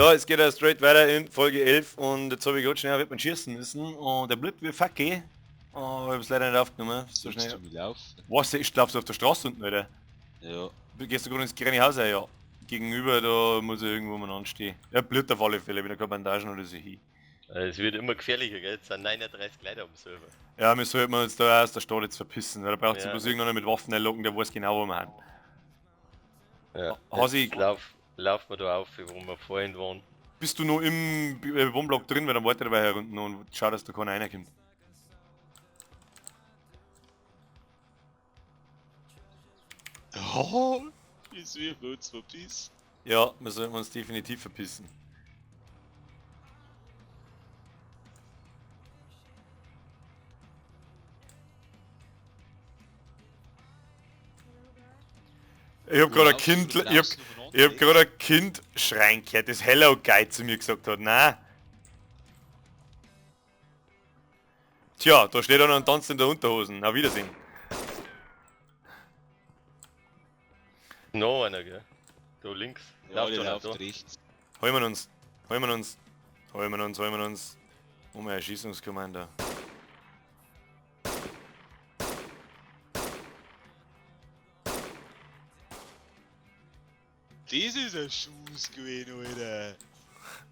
Ja, es geht ja straight weiter in Folge 11 und jetzt habe ich gerade schnell auf schießen müssen und der bleibt wie fucky. Oh, ich hab's leider nicht aufgenommen. So Sollst schnell. du mich laufen? Was, ich laufst du auf der Straße unten, Alter? Ja. Gehst du gerade ins kleine Haus rein? Ja. Gegenüber, da muss ich irgendwo mal anstehen. Ja, blöd auf alle Fälle, ich bin da keine Bandagen oder so hin. Es wird immer gefährlicher, gell? Jetzt sind 39 Leute am Server. Ja, wir sollten uns da aus der Stadt jetzt verpissen, weil da braucht sich Ja. bloß irgendeiner mit Waffen einlocken, der weiß genau, wo wir sind. Ja. Hasi- Jetzt lauf wir da auf, wo wir vorhin waren. Bist du noch im Wohnblock drin, weil dann warte ich dabei herunten und schau, dass da keiner reinkommt. Oh, jetzt wird wir uns verpissen. Ja, wir sollten uns definitiv verpissen. Ich hab gerade ein Kind, ich hab gerade ein Kind schreien gehört, das Hello Guy zu mir gesagt hat. Nein. Tja, da steht einer und tanzt in der Unterhosen. Auf Wiedersehen. Noch einer, gell? Da links. Ja, Lauft der einer läuft da. rechts. Holen wir uns. Holen wir uns. Holen wir uns, holen wir uns. Um ein Erschießungskommando. Das ist ein Schuss gewesen, Alter.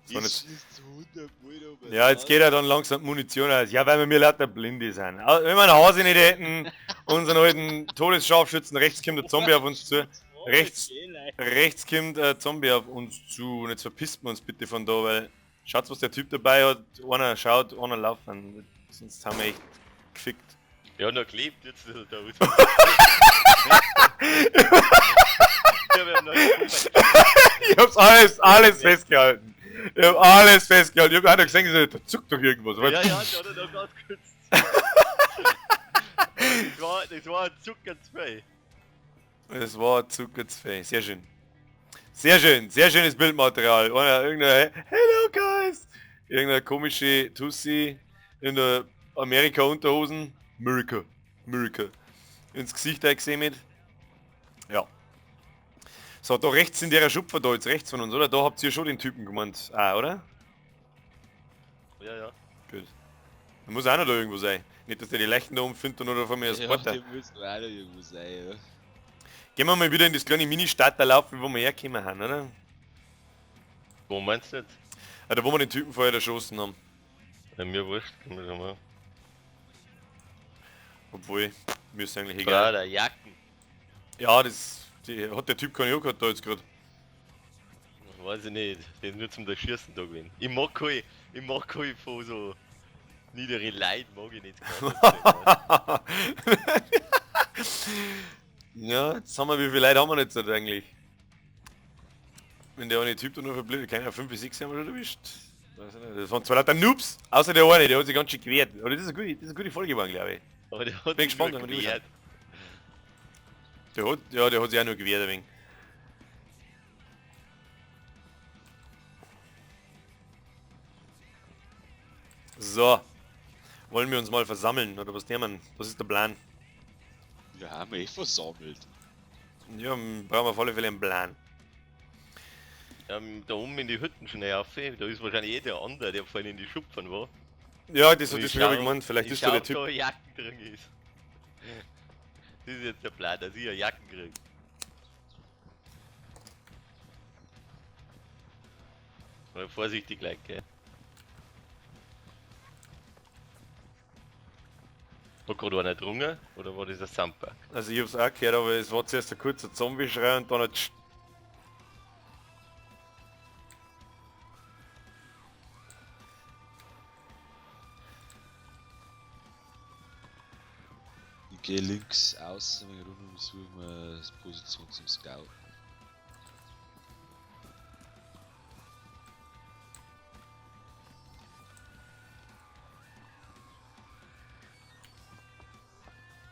Das war Das nicht- schießt zu 100 Mal aber Ja, jetzt geht ja dann langsam die Munition aus. Ja, weil wir mir lauter Blinde sind. Wenn wir einen Hase nicht hätten, unseren alten Todesscharfschützen, rechts kommt der Zombie auf uns zu. Rechts, rechts kommt ein Zombie auf uns zu. Und jetzt verpisst wir uns bitte von da, weil schaut, was der Typ dabei hat. Einer schaut, einer laufen. Sonst haben wir echt gefickt. Ja, noch gelebt, jetzt ist er da raus. Ja, wir haben noch geguckt. Ich hab's alles festgehalten. Ich hab alles festgehalten. Ich hab einer gesehen, gesagt, da zuckt doch irgendwas. Aber Ja, ja, da hat er noch ganz kurz. Das war ein Zucker 2. Es war Zucker zu viel. Sehr schön. Sehr schön, sehr schönes Bildmaterial. Einer, irgendein, Hello guys! Irgendeine komische Tussi in der Amerika-Unterhosen. America, America. Ins Gesicht eingesehen mit. Ja. So, da rechts in der Schupfer da, jetzt rechts von uns, oder? Da habt ihr schon den Typen gemeint. Ah, oder? Ja, ja. Gut. Da muss auch noch da irgendwo sein. Nicht, dass der die Leichen da umfindet und oder von mir als Ja, Porter. der muss doch auch noch irgendwo sein, ja. Gehen wir mal wieder in das kleine Mini-Stadt da laufen, wo wir hergekommen haben, oder? Wo meinst du jetzt? Ah, da wo wir den Typen vorher erschossen haben. Ja, mir wurscht, können wir schon mal. Obwohl, mir ist eigentlich egal. Bruder, Jacken. Ja, das die, hat der Typ keine Jugend gehabt da jetzt gerade. Weiß ich nicht, der ist nur zum Erschießen da gewesen. Ich mag keine von so niedere Leute, mag ich nicht. gar nicht. Ja, jetzt haben wir, wie viele Leute haben wir jetzt halt eigentlich? Wenn der eine Typ da nur verblieben, keine Ahnung, 5 bis 6 haben wir schon erwischt. Weiß ich nicht. Das waren zwei lauter Noobs, außer der eine, der hat sich ganz schön gewehrt. Aber das ist eine gute Folge geworden, glaube ich. Aber der hat Bin sich gespannt, nur wenn wir die gewehrt. Der hat, ja, der hat sich auch nur gewehrt ein wenig. So. Wollen wir uns mal versammeln, oder was nehmen? Was ist der Plan? Wir haben eh versammelt. Ja, brauchen wir auf alle Fälle einen Plan. Ja, da oben in die Hütten schnell auf, da ist wahrscheinlich eh der andere, der vorhin in die Schupfern war. Ja, das Und hat ich das habe ich schau- gemeint. Vielleicht ich ist da der schau, Typ. ob da Jacken drin ist. Das ist jetzt der Plan, dass ich eine Jacken krieg. Aber vorsichtig, Leute, gell? Hat gerade einer gedrungen oder war das ein Samper? Also ich hab's auch gehört, aber es war zuerst ein kurzer Zombie-Schrei und dann ein Tsch. Ich gehe links außen ein wenig rum und suche mir Position zum Scout.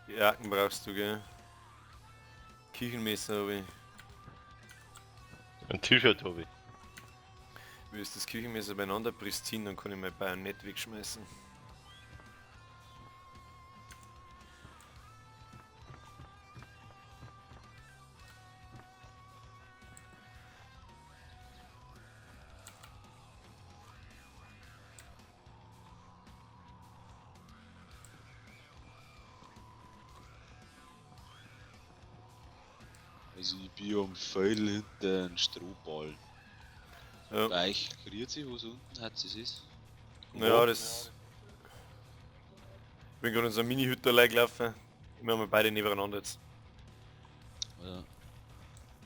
Jacken brauchst du, gell? Küchenmesser hab ich. Ein T-Shirt hab ich. Wie ist das Küchenmesser beieinander pristin, dann kann ich mein Bajonett wegschmeißen. Also ich bin am Pfeil hinter einem Strohballen. Ja, Bei euch grüezi, was unten hat es ist. ja das... Ich bin gerade in so eine Mini-Hütte allein gelaufen. Wir haben beide nebeneinander jetzt. Ja.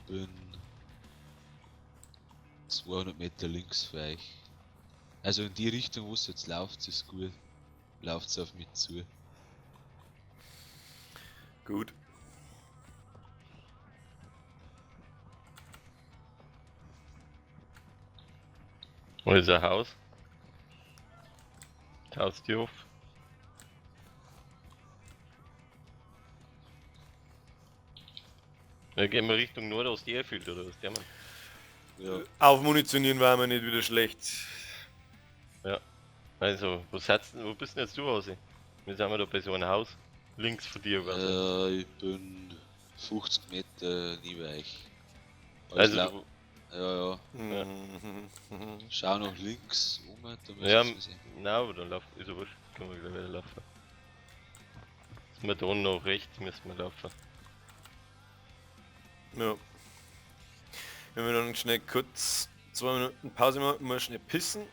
Bin 200 Meter links von euch. Also in die Richtung, wo es jetzt läuft, ist gut. Läuft auf mich zu. Gut. Wo ist ein Haus? Haustür auf. Da gehen wir Richtung Nordost Airfield oder was der Mann? Ja. Aufmunitionieren war mir nicht wieder schlecht. Ja. Also, wo sitzt denn, wo bist denn jetzt du, Hasi? Wir sind wir da bei so einem Haus. Links von dir quasi. Ich bin 50 Meter neben euch. Also, Also, ja, ja. Ja. Mhm. Schau nach links um, da müsst ja, ihr sehen. nein, aber dann lauf, ist ja wurscht, können wir gleich wieder laufen. Sind wir da noch rechts, müssen wir laufen. Ja. Wenn wir dann schnell kurz 2 Minuten Pause machen, muss schnell pissen.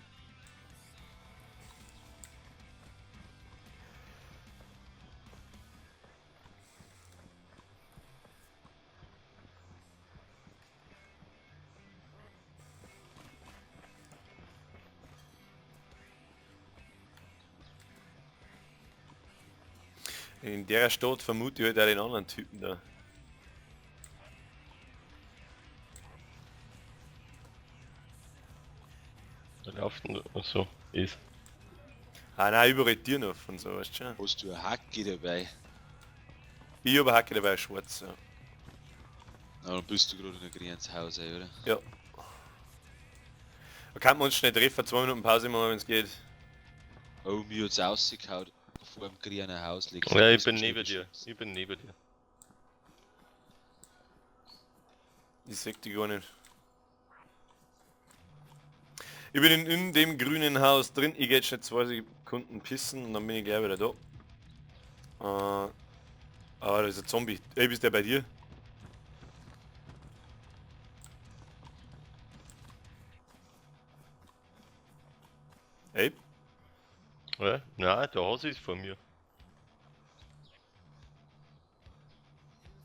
In der Stadt vermute ich halt auch den anderen Typen da. Da laufen und so ist. Ah nein, überall Tieren auf und so, weißt du schon. Hast du eine Hacke dabei? Ich hab eine Hacke dabei, schwarz, ja. Na, dann bist du gerade in der Grenzhaus, oder? Ja. Da kann man uns schnell treffen, 2 Minuten Pause machen, wenn es geht. Oh, mir hat's rausgehauen. Vor dem grünen Haus liegt. Ja, ich bin neben dir. Ich bin neben dir. Ich seh die gar nicht. Ich bin in dem grünen Haus drin. Ich geh jetzt schnell 2 Sekunden pissen und dann bin ich gleich wieder da. Da ist ein Zombie. Ey, bist der bei dir? Ey? Ja, nein, der Hase ist vor mir.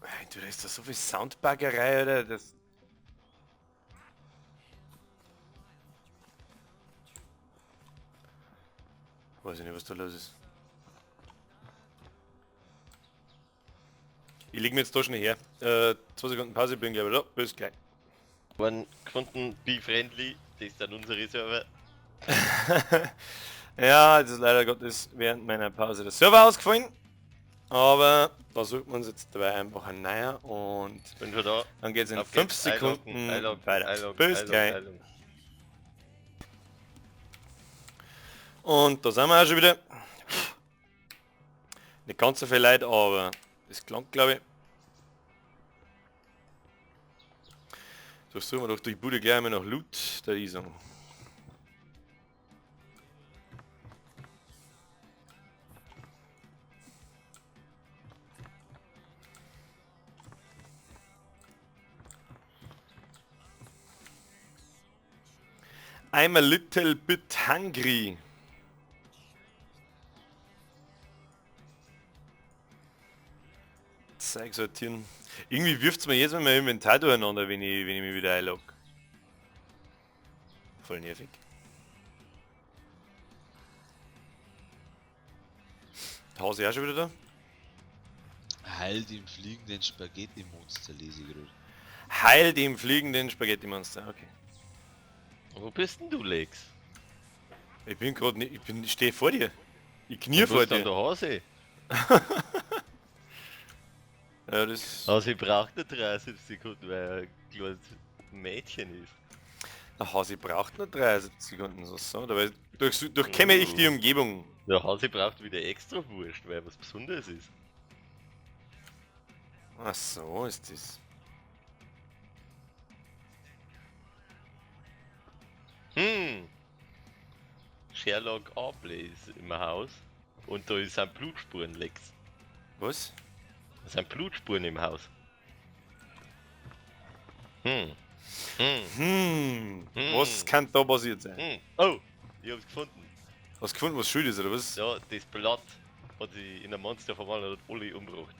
Ey, du, da ist da so viel Soundbaggerei, oder? Das... Weiß ich nicht, was da los ist. Ich leg mir jetzt da schnell her. 2 Sekunden Pause, bin gleich wieder da. Bis gleich. One gefunden, be friendly, das ist dann unsere Server. Ja, das ist leider Gottes während meiner Pause der Server ausgefallen. Aber da sucht man uns jetzt dabei einfach ein neuer und bin schon da. Dann geht's in Auf 5 geht's. Sekunden Einloggen, weiter. einloggen, Bis einloggen, gleich. einloggen. Und da sind wir auch schon wieder. Nicht ganz so viel Leid, aber es klang, glaube ich. So suchen wir doch die Bude gleich einmal nach Loot, der Isung. I'm a little bit hungry. Zeug sortieren. Irgendwie wirft's mir jedes Mal mein Inventar durcheinander, wenn ich mich wieder einlogge. Voll nervig. Hause auch schon wieder da? Heil dem fliegenden Spaghetti-Monster lese ich gerade. Heil dem fliegenden Spaghetti-Monster, okay. Wo bist denn du, Lex? Ich bin grad nicht, ich stehe vor dir. Ich knie Wo vor bist denn dir. der Hase? Ja, das... Hase braucht nur 73 Sekunden, weil er ein kleines Mädchen ist. Der Hase braucht nur 73 Sekunden, so, so. Dabei durchkämme ich die Umgebung. Der Hase braucht wieder extra Wurst, weil er was Besonderes ist. Ach so ist das. Sherlock Abley ist im Haus und da sind Blutspuren, Lex. Was? Da sind Blutspuren im Haus. Hm. Hm. Hm. Hm. Was kann da passiert sein? Hm. Oh, ich hab's gefunden. Hast du gefunden, was schuld ist, oder was? Ja, das Blatt hat sich in ein Monster verwandelt und hat alle umgebracht.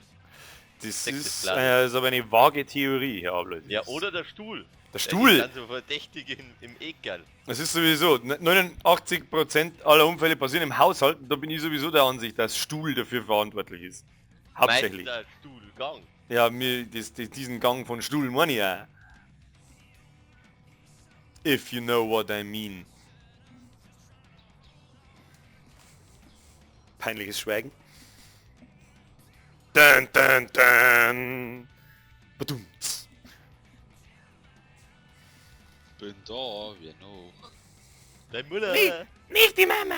Das Sechstes ist, Blatt. ist aber eine vage Theorie, Herr Ableut. Ja, oder der Stuhl. Der Stuhl! Der ist dann so verdächtig im Ekel. Das ist sowieso, 89% aller Unfälle passieren im Haushalt und da bin ich sowieso der Ansicht, dass Stuhl dafür verantwortlich ist. Hauptsächlich. Meister Stuhlgang. Ja, mir, diesen Gang von Stuhl meine ich auch. If you know what I mean. Peinliches Schweigen. Dun, dun, dun. Badumts. Bin da, wer noch? Deine Mutter! Nee. Nicht die Mama!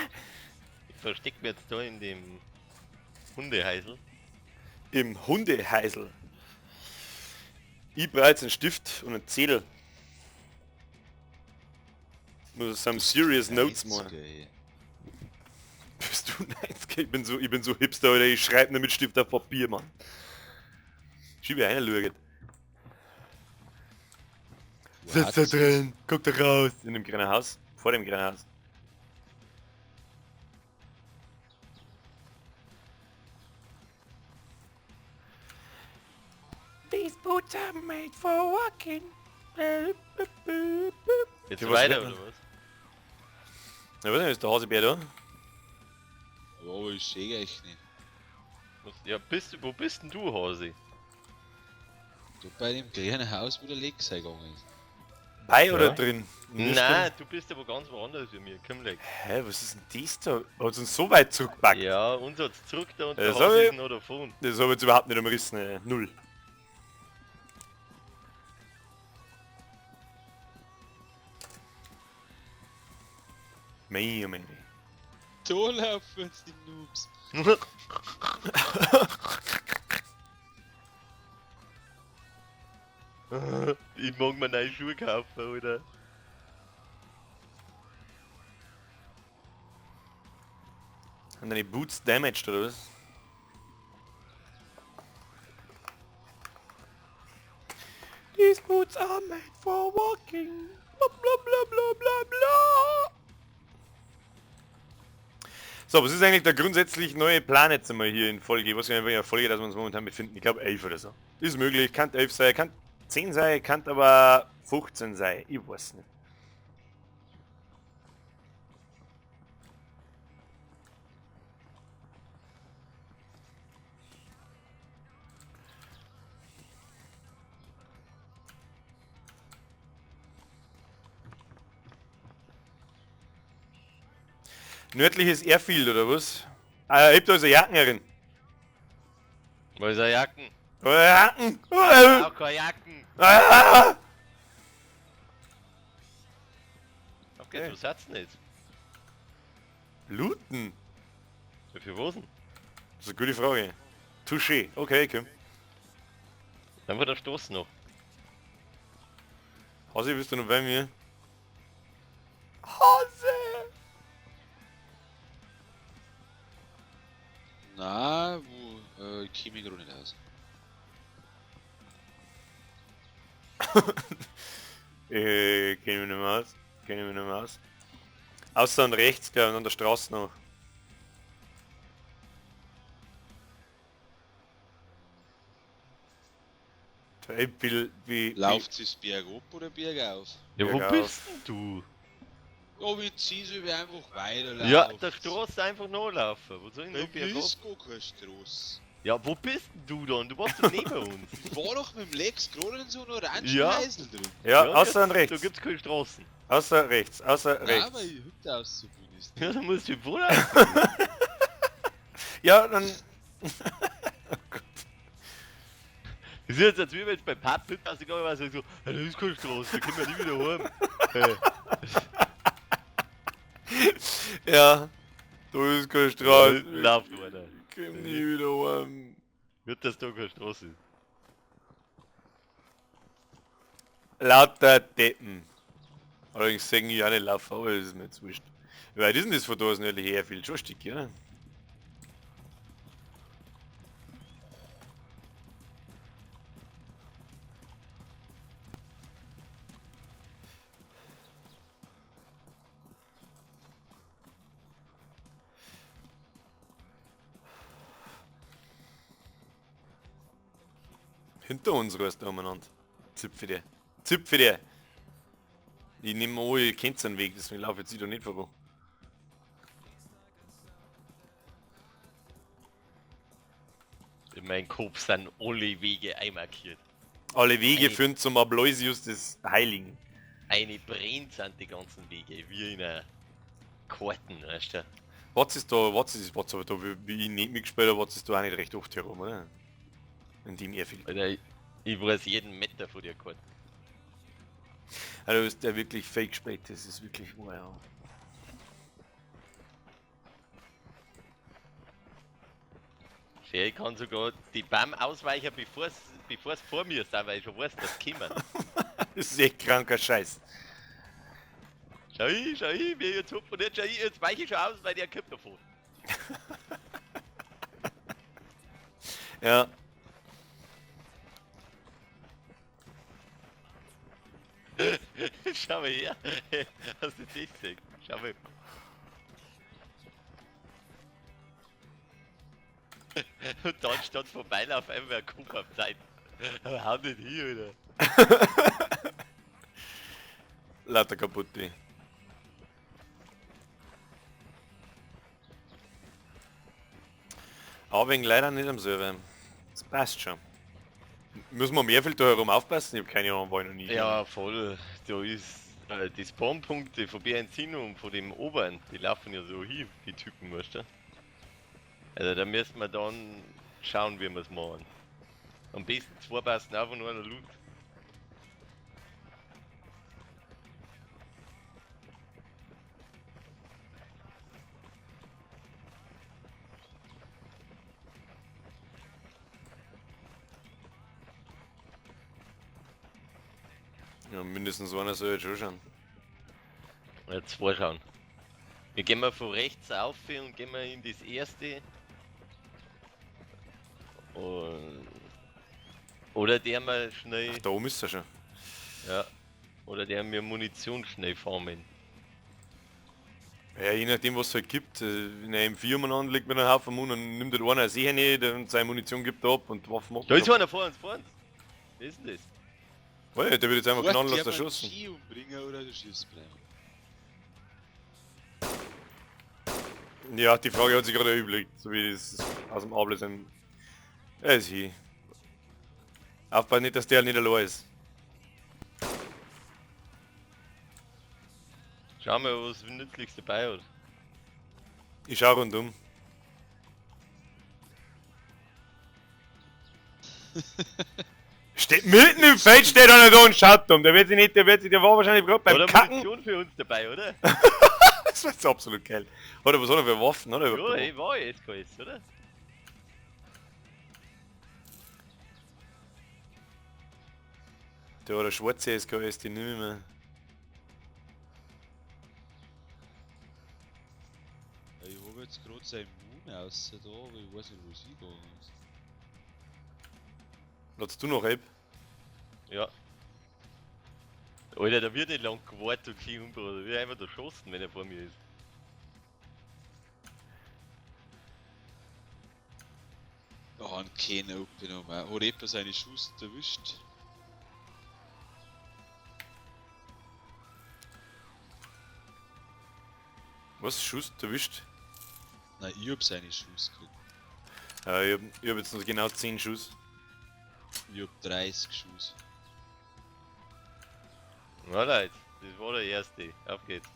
Ich versteck mich jetzt da in dem Hundeheisel. Im Hundeheisel. Ich brauche jetzt einen Stift und einen Zettel. Muss some serious notes machen. 90er, ey. Bist du 90er? Ich bin so Hipster, Alter. Ich schreibe nur mit Stift auf Papier, Mann. Schiebe einer schauen. Sitzt da drin, guck da raus. In dem kleinen Haus. Vor dem kleinen Haus. These boots are made for walking. Jetzt Ja, was weiter, wird oder was? Na, was ist der Hasebär da? Ja, aber ich seh euch nicht. Ja, wo bist denn du, Hasi? Du bei dem grünen Haus, wo der Lex eingegangen ist. Bei oder Ja. drin? Nein, du bist aber ganz woanders wie mir. Komm, Lex. Hä, was ist denn das da? Hat uns so weit zurückgepackt? Ja, uns hat's zurück da und Ja, der das Hasi hab ich- ist noch davon. Das habe ich jetzt überhaupt nicht umrissen, ey. Null. Mei, oh mei. Da laufen jetzt die Noobs. Ich mag mir neue Schuhe kaufen, oder? Haben deine Boots damaged, oder was? These boots are made for walking. Bla bla bla bla bla bla. So, was ist eigentlich der grundsätzlich neue Plan jetzt einmal hier in Folge? Ich weiß gar nicht, in welcher Folge, dass wir uns momentan befinden. Ich glaube 11 oder so. Ist möglich, kann 11 sein, kann 10 sein, kann aber 15 sein. Ich weiß nicht. Nördliches Airfield oder was? Ah, ich hab da also Jacken herin. Wo ist der Jacken? Oh, Jacken! Oh, Auch keine Jacken! ah. Auf geht's, Okay. wo seid's denn jetzt? Looten? Ja, für was denn? Das ist eine gute Frage. Touché. Okay, komm. Dann wird der Stoß noch. Hasi, bist du noch bei mir? Hase! Na, wo, ich kenn mich gerade nicht aus. Kenn ich mich nicht mehr aus. Kenn ich mich nicht mehr aus. Außer an rechts, glaub ich, und an der Straße noch. Ich will, wie, Lauft es bergab oder bergauf? Ja, wo Bergauf. bist denn du? Ja, wenn sie so wie einfach weiterlaufen. Ja, der Straße einfach nachlaufen. Wo soll ich Bei denn mir bergab? ist gar keine Straße. Ja, wo bist denn du dann? Du warst doch neben uns. Ich war doch mit dem Lex gerade in so einem orangen Ja. Häusl drin. Ja, außer an Da rechts. gibt's keine Straßen. Außer rechts, außer Nein, rechts. aber ich hüpfe aus so viel ist. Ja, dann musst du wohl laufen. Ja, dann. Das ist jetzt, als wie wenn jetzt beim Pub hinten rausgegangen wäre, so, ja, da ist keine Straße, da können wir nie wieder heim. Ja. Da ist keine Straße. Lauft einer. Ich komm nie wieder heim. Wird das da keine Straße? Lauter Deppen. Allerdings sehen ich auch nicht laufen, aber das ist mir jetzt wurscht. Wie weit ist denn das von da aus nördlich Airfield? Schon ein Stück, ja? Hinter uns rührst du umeinander. Zipfe dir. Zipfe dir! Ich nehme an, ihr kennt seinen Weg, deswegen laufe ich jetzt da nicht vorbei. In meinem Kopf sind alle Wege einmarkiert. Alle Wege führen zum Abloisius des Heiligen. Eine brennt sind die ganzen Wege, wie in einer Karten, weißt du? Was ist da, was ist, was aber da, wie ich nicht mitgespielt habe, was ist da auch nicht recht oft herum, oder? In dem Airfield. Alter, ich weiß jeden Meter von der Karte. Also ist der wirklich fake gespielt, das ist wirklich wow. Ich kann sogar die BAM ausweichen, bevor es vor mir ist, weil ich schon weiß, dass sie kommen. Das ist echt kranker Scheiß. Schau hin, wie ich jetzt hupfe und jetzt schau ich, jetzt weiche ich schon aus, weil der kommt davon. Ja. Schau mal her. Hast du das gesehen? Schau mal. Und dann statt vorbeilaufen einfach ein Kopf auf Zeit. Aber hau nicht hin, oder? Lauter kaputt, die. Aber wegen leider nicht am Server. Das passt schon. Müssen wir mehr viel da herum aufpassen? Ich hab keine Ahnung, war ich noch nie. Ja, voll. Da ist die Spawnpunkte von Benzino und von dem Oberen, die laufen ja so hin, die Typen, weißt du? Also da müssen wir dann schauen, wie wir es machen. Am besten zwei passen auf und einer Loot. Ja, mindestens einer soll jetzt schon schauen. Ja, zwei schauen. Wir gehen mal von rechts auf und gehen mal in das erste. Und oder der mal schnell. Ach, da oben ist er schon. Ja. Oder der mir Munition schnell farmen. Ja, je nachdem was es halt gibt. In einem M4 umeinander liegt mit einem Haufen Mun und nimmt halt einer sicher nicht und seine Munition gibt er ab und Waffen ab. Da ist einer vor uns, vor uns. Wer ist denn das? Oh ja, der wird jetzt einfach gnadenlos Gut, erschossen. Ski umbringen oder du schießt bleiben. Ja, die Frage hat sich gerade erübrigt, so wie das aus dem Ablös. Er ist hier. Aufpassen nicht, dass der nicht allein ist. Schau mal, was Nützliches dabei hat. Ich schau rundum. Steht mitten im Feld, steht einer da und schaut um. Der wird sich nicht, der wird sich, der war wahrscheinlich gerade beim Oder Kacken. Munition für uns dabei, oder? Das war jetzt absolut geil. Hat er was hat er für Waffen, oder? Ja, ey, war ja SKS, oder? Der hat eine schwarze SKS, die nehme ich mir. Ja, ich hab jetzt gerade seinen Moon aus da, aber ich weiß nicht, wo sie gegangen ist. Ladst du noch Ape? Ja. Alter, da wird nicht lang gewartet und schön umgebracht, da wird einfach erschossen, wenn er vor mir ist. Da haben keine abgenommen. Hat jemand seine Schuss erwischt? Was? Schuss erwischt? Nein, ich hab seine Schuss gekriegt. Ja, ich hab jetzt noch genau 10 Schuss. Ich hab 30 Schuss. Na Leute, das war der erste. Auf geht's.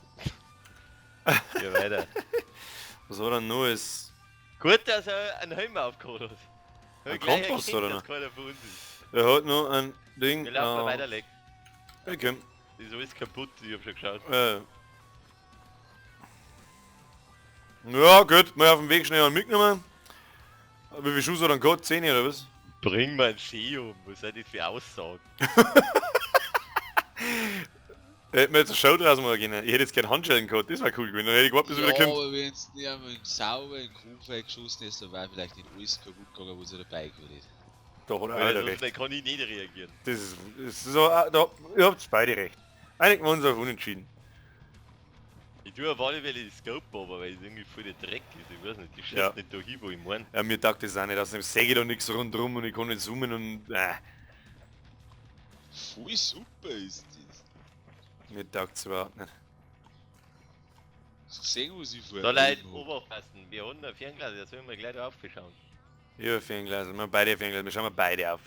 Ja, weiter. Was war denn noch? Ist Gut, dass er einen Helm aufgeholt hat. Ein Gleich Kompass, erkennt, oder dass noch? keiner von uns ist. Er hat noch ein Ding. Wir laufen weiter, Leck. Okay. Das ist alles kaputt, ich hab schon geschaut. Ja, gut, mal auf dem Weg schnell einen mitgenommen. Wie viel Schuss hat er denn gehabt? 10 oder was? Bring mal einen Ski um, was soll das für Aussagen? Da hätten wir jetzt eine Show draus machen können. Ich hätte jetzt keinen Handschellen gehabt, das wäre cool gewesen. Dann hätte ich gewartet, bis er Ja, wieder kommt. aber wenn es nicht einmal sauber in den Kopf eingeschossen ist, dann war vielleicht nicht alles kaputt gegangen, was er dabei gehabt hat. Da hat er auch Weil wieder so recht. schnell kann ich nicht reagieren. Das ist so, da, ihr habt beide recht. Einigen wir uns auf Unentschieden. Ich tue auf alle Fälle die Scope aber weil es irgendwie voll der Dreck ist. Ich weiß nicht, die schießt Ja. nicht da hin, wo ich mein. Ja, mir taugt das auch nicht. Außerdem sehe ich da nichts rundrum und ich kann nicht zoomen und. Voll super ist das. Mir taugt's überhaupt nicht. Hast du gesehen, was ich vorher Da Leute, gegeben hab? aufpassen. Wir haben ein Fernglas, da sollen wir gleich da aufschauen. Ja, Fernglas, wir haben beide Fernglas, wir schauen mal beide auf.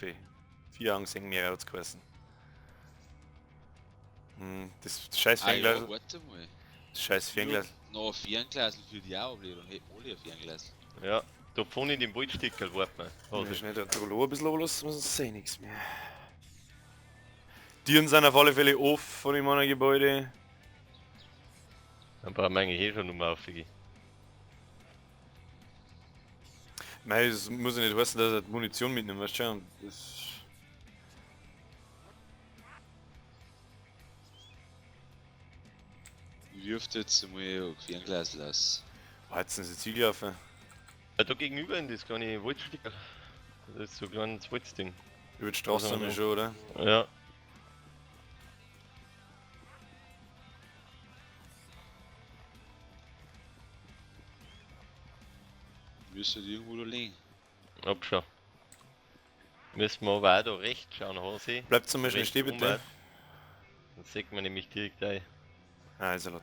Vier Augen sehen mehr, hat's geheißen. Hm, das scheiß Ah ja, Fernglas, warte mal. das scheiß Fernglas. Noch ein Fernglas für die auch ablegen, dann hätten wir alle ein Fernglas. Ja, da vorne in dem Waldstickerl warten wir. Also Also, schnell den Rollo ein bisschen runterlassen, sonst sehe ich nichts mehr. Türen sind auf alle Fälle off von dem anderen Gebäude. dann brauchen wir eigentlich eh schon um aufgehen. Mei, das muss ja nicht heißen, dass er die Munition mitnimmt, weißt du schon. Das... Ich wirf jetzt einmal ein Fernglas aus. Oh, jetzt sind sie Ziel gelaufen. Ja, da gegenüber in das kleine Waldstickerl. Das ist so ein kleines Waldding. Über die Straße Also, haben wir schon, oder? Ja. Müsste irgendwo da liegen. Abschau. Müssen wir aber auch da rechts schauen, Hase. Bleibt zum Beispiel Rechts stehen, bitte. oben. Dann sieht man nämlich direkt ein. Ah, ist er laut.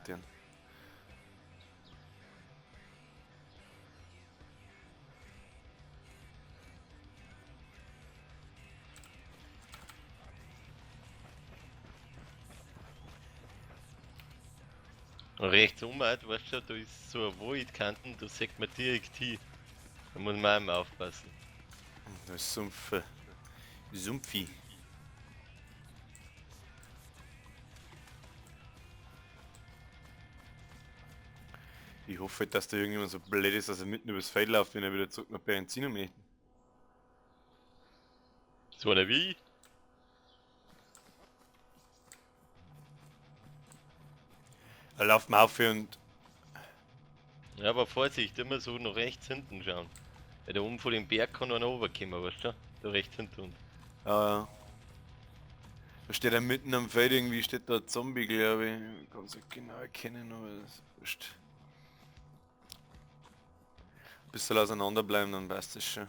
Und rechts oben, auch, du weißt schon, da ist so eine Waldkanten, da sieht man direkt hin. Da muss man auch immer aufpassen. Da ist Sumpf. Sumpfi. Ich hoffe, halt, dass da irgendjemand so blöd ist, dass er mitten übers Feld läuft, wenn er wieder zurück nach Berenzino möchte. So einer wie ich. Er läuft mal auf und... Ja, aber Vorsicht, immer so nach rechts hinten schauen. Weil da oben vor dem Berg kann einer runterkommen, weißt du? Da rechts hinten. Äh, da steht er mitten am Feld, irgendwie steht da ein Zombie, glaube ich. Ich kann es nicht genau erkennen, aber das ist wurscht. Bisschen auseinanderbleiben, dann passt das schon.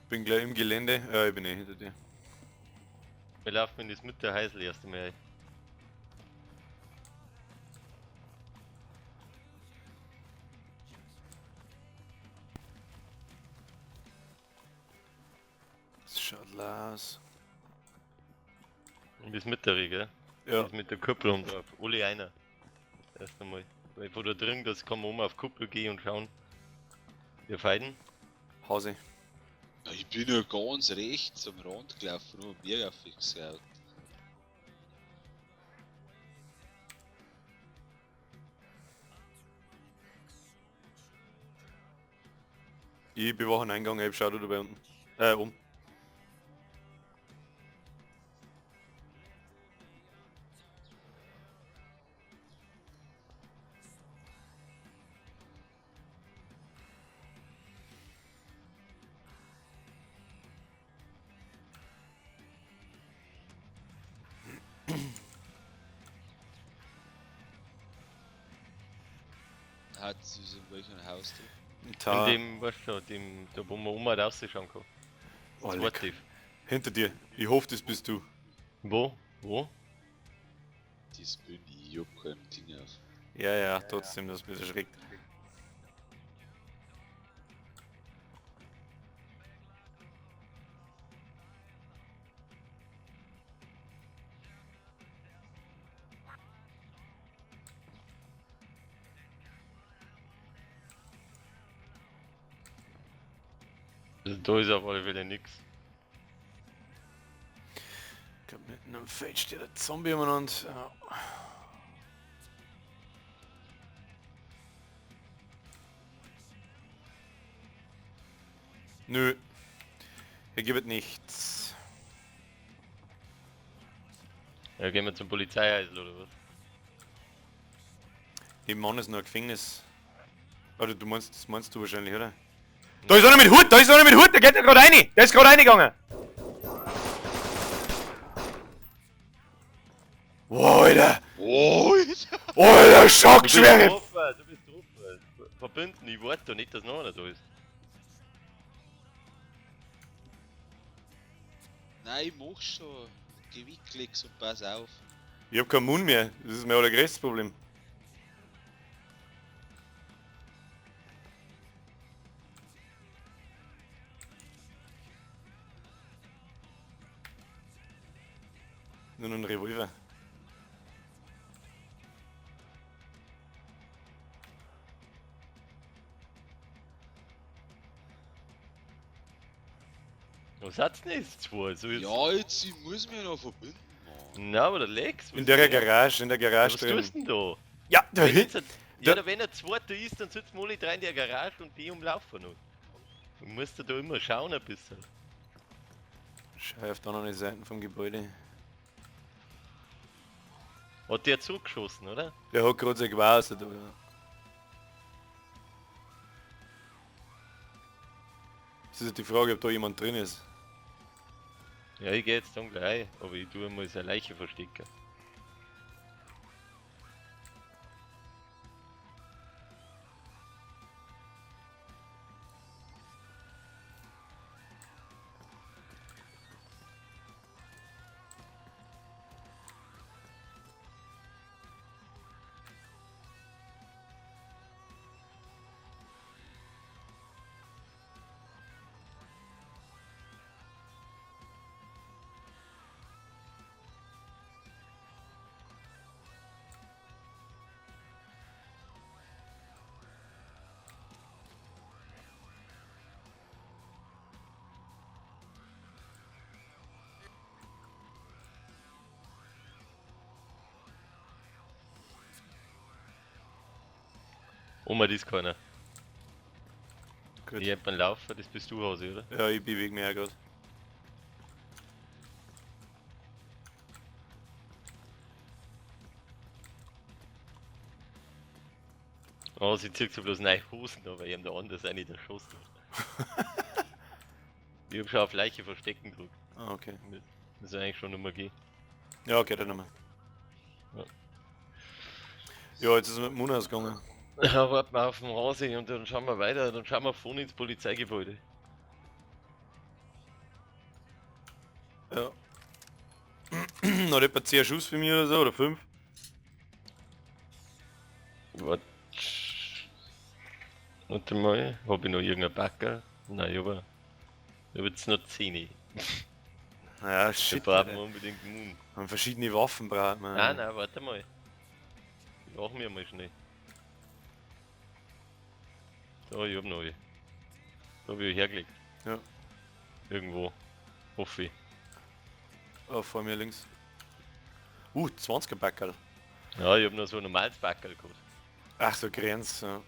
Bin gleich im Gelände. Ja, ich bin eh hinter dir. Wir laufen in das Mitterhäusl erst einmal ein. Das schaut aus. In das Mittere, gell? Ja. Das mit der Kuppel oben drauf. Alle einer. Erst einmal. Weil von da drin, das kann man oben auf Kuppel gehen und schauen. Wir feiden. Hause. Ja, ich bin ja ganz rechts am Rand gelaufen, nur mega fix geschaut. Ich bewache einen Eingang, ich schau du dabei unten. Um. Hat sie in welchem Haus drin? Ta. In dem, weißt du, dem, da wo man oben rausschauen kann. Oh, Das leck. war tief. Hinter dir. Ich hoffe, das bist du. Wo? Wo? Das bin ich, ich hab kein Ding auf. Ja, ja, trotzdem, das mich erschreckt. Also da ist auf alle Fälle nix. Ich glaub, mitten am Feld steht ein Zombie umeinander. Ja. Nö. Hier gibt es nichts. Ja, gehen wir zum Polizeihäusl oder was? Nebenan ist noch ein Gefängnis. Oder du meinst, das meinst du wahrscheinlich, oder? Da ist einer mit Hut, da ist einer mit Hut, der geht da gerade rein! Der ist gerade reingegangen! Wow, Alter! Oh, Alter, Du bist Schockschwere! drauf, du bist drauf. Verbünden, ich warte da nicht, dass noch einer da ist. Nein, ich mach schon. Geh weg, Klecks, und pass auf. Ich hab keinen Mund mehr, das ist mein allergrößtes Problem. Nur noch ein Revolver. Was hat's denn jetzt zwei? So jetzt... Ja, jetzt, ich muss mich noch verbinden, Mann. Na, aber der Lex. In der Garage, in der Garage Was drin. tust du denn da? Ja, da Wenn hinten. jetzt ja, da wenn ein zweiter ist, dann sitzen wir alle drei in der Garage und die umlaufen noch. Du musst da immer schauen ein bisschen. Schau auf der anderen Seite vom Gebäude. Hat der zugeschossen, oder? Der hat gerade sein Gewehr raus da, ja. Es ist die Frage, ob da jemand drin ist. Ja, ich geh jetzt dann gleich, aber ich tue mal seine Leiche verstecken. Oma, das ist keiner. Gut. Ich hab beim Laufen, das bist du, Hasi, oder? Ja, ich bewege mich auch gerade. Oh, sie zieht so bloß neue Hosen, aber ich hab da anders eine erschossen. Ich hab schon auf Leiche verstecken gedrückt. Ah, okay. Muss eigentlich schon nochmal gehen. Ja, okay, dann nochmal. Ja. Ja, jetzt ist es mit dem Mund ausgegangen. Ja, warten wir auf den Hasi und dann schauen wir weiter, dann schauen wir vorne ins Polizeigebäude. Ja. Hat etwa 10 Schuss für mich oder so, oder 5? Warte. Warte mal, hab ich noch irgendeinen Backer? Nein, aber. Ich hab jetzt noch 10. Ja, Wir shit. brauchen Alter. unbedingt Moon. Haben verschiedene Waffen braucht man. Nein, nein, warte mal. Die machen wir mal schnell. So, ich hab noch eine. Da hab ich hergelegt. Ja. Irgendwo. Hoffe ich. Oh, vor mir links. 20er Backerl. Ja, ich hab noch so ein normales Backerl gehabt. Ach so, Grenz. Ja.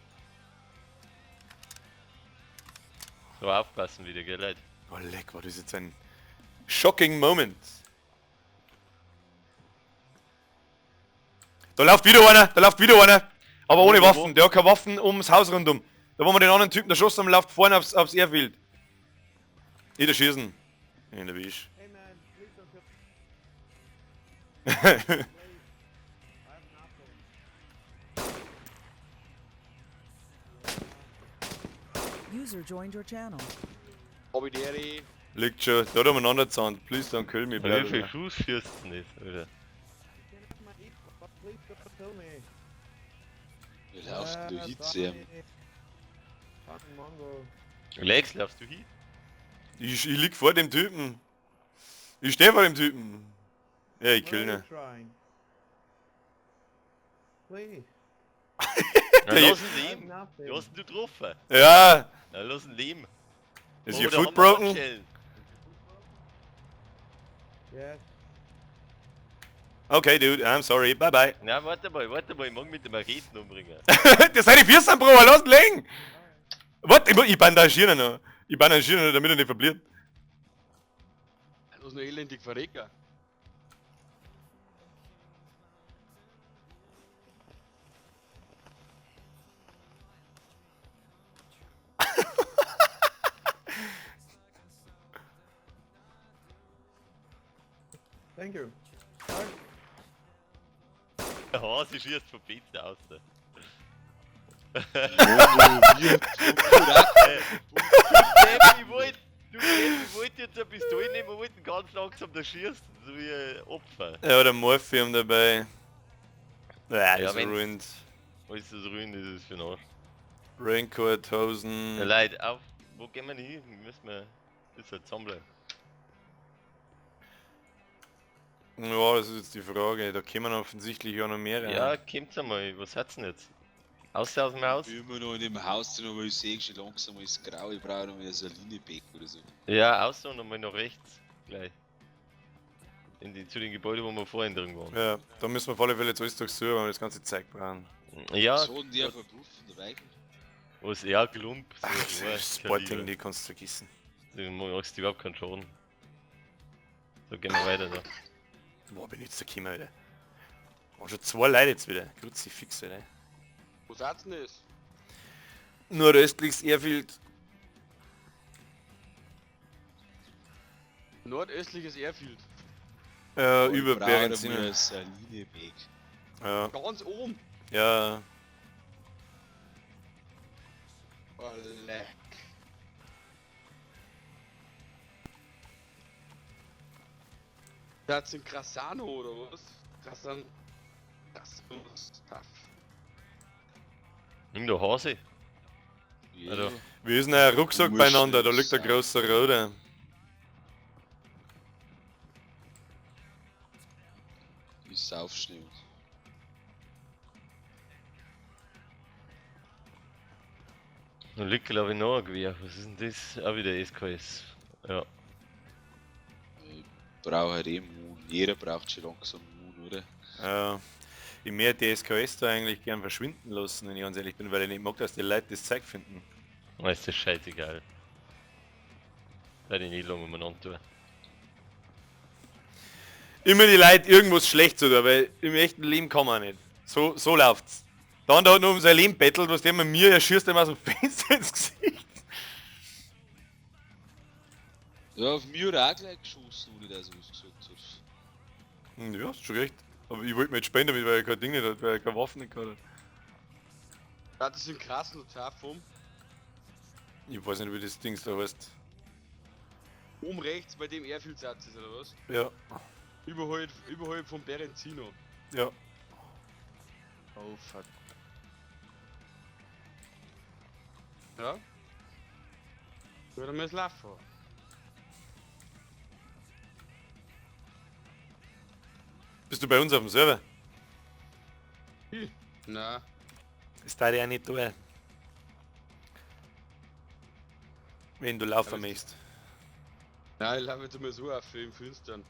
So aufpassen wieder, gell Leute? Oh leck, war das jetzt ein shocking Moment. Da läuft wieder einer, da läuft wieder einer. Aber ohne Wo, wo, Waffen, der hat keine Waffen ums Haus rundum. Da wo wir den anderen Typen erschossen haben, läuft vorne aufs Airfield. Ich da schießen. In der Wisch. Hey man, please don't kill me. I have nothing. User joined your channel. Habidere. Liegt schon, da hat umeinander gezahnt. Please don't kill me, Wie bla, viel bla. Schuss schießt denn das, Alter? Please don't kill me. Wir laufen durch Hitze. Fucking Mongo. Lex, laufst du hin? Ich lieg vor dem Typen. Ich steh vor dem Typen. Ja, ich kill ihn. Trying. Please. Na, lass ihn I have leben! nothing. Du hast ihn du getroffen! Ja, Na, lass ihn leben! ist Oh, your da foot haben wir broken? Handschellen. Yes. Okay, dude, I'm sorry. Bye bye. Na, warte mal, ich mag mit dem Raketen umbringen. Das sind die Füße, Bro, lass ihn liegen! Warte, ich bandagiere ihn noch. Ich bandagiere ihn noch, damit er nicht verbliert. Das ist noch elendig verrecken. Thank you. Bye. Der Hase schießt vom Fenster aus. Ich wollte jetzt eine Pistole nehmen und wollte ihn ganz langsam da schießen, so wie ein Opfer. Ja, der Morphium dabei. Ja, Ja, das wenn's- ruined. Alles ist ruin, das ist für den Arsch. Raincoat, Hosen. Ja, Leute, auf, wo gehen wir denn hin? Müssen wir ein bisschen zusammenbleiben. Ja, das ist jetzt die Frage. Da kommen offensichtlich auch noch mehrere. Ja, kommt's einmal, was hat's denn jetzt? Außer aus dem Haus? Ich bin immer noch in dem Haus drin, aber ich sehe schon langsam alles grau. Ich brauche noch mehr so eine Linebeck oder so. Ja, außer und nochmal nach rechts. Gleich. Zu den Gebäuden, wo wir vorhin drin waren. Ja, da müssen wir auf alle Fälle jetzt alles durchsuchen, weil wir das ganze Zeug brauchen. Ja, So denn der verpuffen, der Weichen? was, ja, Klump. So, Ach, ja, Sporting, Kaliber. die kannst du vergessen. Du machst überhaupt keinen Schaden. So, gehen wir weiter da. Boah, bin ich jetzt da gekommen, Alter. Boah, schon zwei Leute jetzt wieder. Kruzifix, Alter. Wo seid's denn das? Nordöstlichs Airfield. Nordöstliches Airfield. Über Ich brauche Berenzino. mal so eine Linebeck. Ja, Ganz oben. ja. Oh, leck. Seid's in Grassano oder was? Grassan. Grassano. Nimm doch Hase. Ja. Also. Wir sind ein Rucksack Wurscht, beieinander, da liegt ein sein. großer Roder. Ich sauf schnell. Da liegt glaube ich noch ein Gewehr. Was ist denn das? Auch wieder SKS. Ja. Ich brauche halt eh Moon. Jeder braucht schon langsam Moon, oder? Ja. Ich möchte die SKS da eigentlich gern verschwinden lassen, wenn ich ganz ehrlich bin, weil ich nicht mag, dass die Leute das Zeug finden. Na, ist das scheißegal. Werde ich nicht lange umeinander tun. Immer die Leute irgendwas schlecht zu tun, weil im echten Leben kann man nicht. So, so läuft's. Der andere hat nur um sein Leben bettelt, was der mit mir, er schießt ihm aus dem Fenster ins Gesicht. Ja, auf mich hat er auch gleich geschossen, ohne dass er was gesagt hat. Ja, hast schon recht. Aber ich wollte mir jetzt spenden damit, weil er kein Ding nicht hat, weil er keine Waffen nicht hat. Ja, das sind krassen Tough Ich weiß nicht, wie das Ding da heißt. Oben rechts bei dem Airfield-Satz ist, oder was? Ja, Überhalb von Berenzino. ja. Oh fuck. Ja? Würde mir es laufen. Bist du bei uns auf dem Server? Na, Ist da ja nicht da. Wenn du laufen möchtest. Nein, ich laufe jetzt immer so auf im Finstern.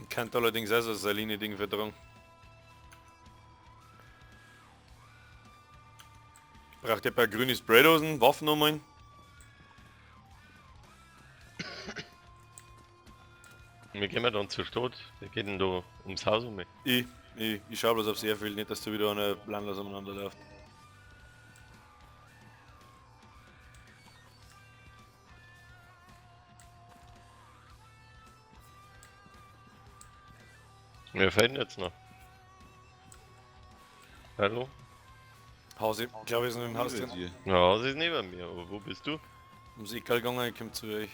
Ich kann allerdings auch so ein Saline-Ding vertragen. Braucht ihr ein paar grüne Spraydosen, Waffen nochmal? Wir gehen dann zur Stadt. Wir gehen da ums Haus um. Ich schau bloß aufs Airfield, nicht dass du wieder einer planlos umeinander läuft. Wir fehlen jetzt noch. Hallo? Haus, ich glaube, ich ist noch im Haus drin. Dir. Ja, Haus ist neben mir, aber wo bist du? Ums Eckal gegangen, ich komm zu euch.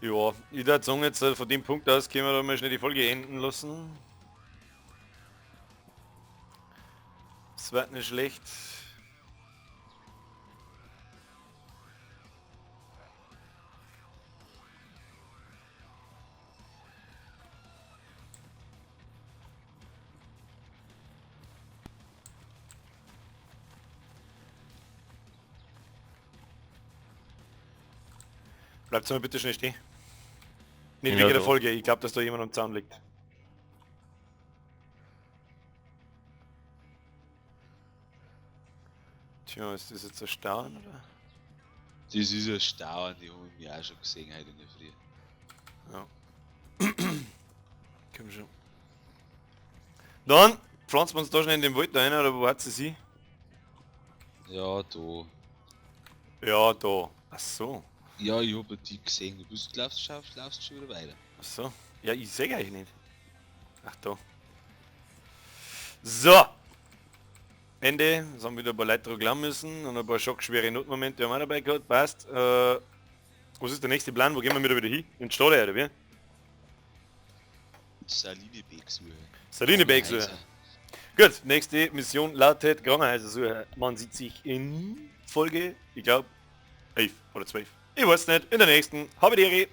Ja, ich würde sagen, jetzt von dem Punkt aus können wir da mal schnell die Folge enden lassen. Es wird nicht schlecht. Bleibt mal bitte schnell stehen. Nicht Ja, wegen der doch. Folge, ich glaube, dass da jemand am Zaun liegt. Tja, ist das jetzt ein Staunen oder? Das ist ein Stau, an die habe ich mich auch schon gesehen heute in der Früh. Ja. Komm schon. Dann pflanzen wir uns da schnell in den Wald da rein, oder wo hat sie sie? Ja, da. Ja, da. Ach so. Ja, ich hab ja die gesehen. Du bist, laufst, schaust, laufst schon wieder weiter. Ach so. Ja, ich sehe eigentlich nicht. Ach da. So. Ende. Es haben wieder ein paar Leute dran glauben müssen und ein paar schockschwere Notmomente haben wir auch dabei gehabt. Passt. Was ist der nächste Plan? Wo gehen wir wieder hin? In die Stadt, oder wie? Saline suche. Saline suche. Gut, nächste Mission lautet Krankenhäuser suchen. Man sieht sich in Folge, ich glaube, 11 oder 12. Ich weiß nicht. In der nächsten. Habe die Ehre.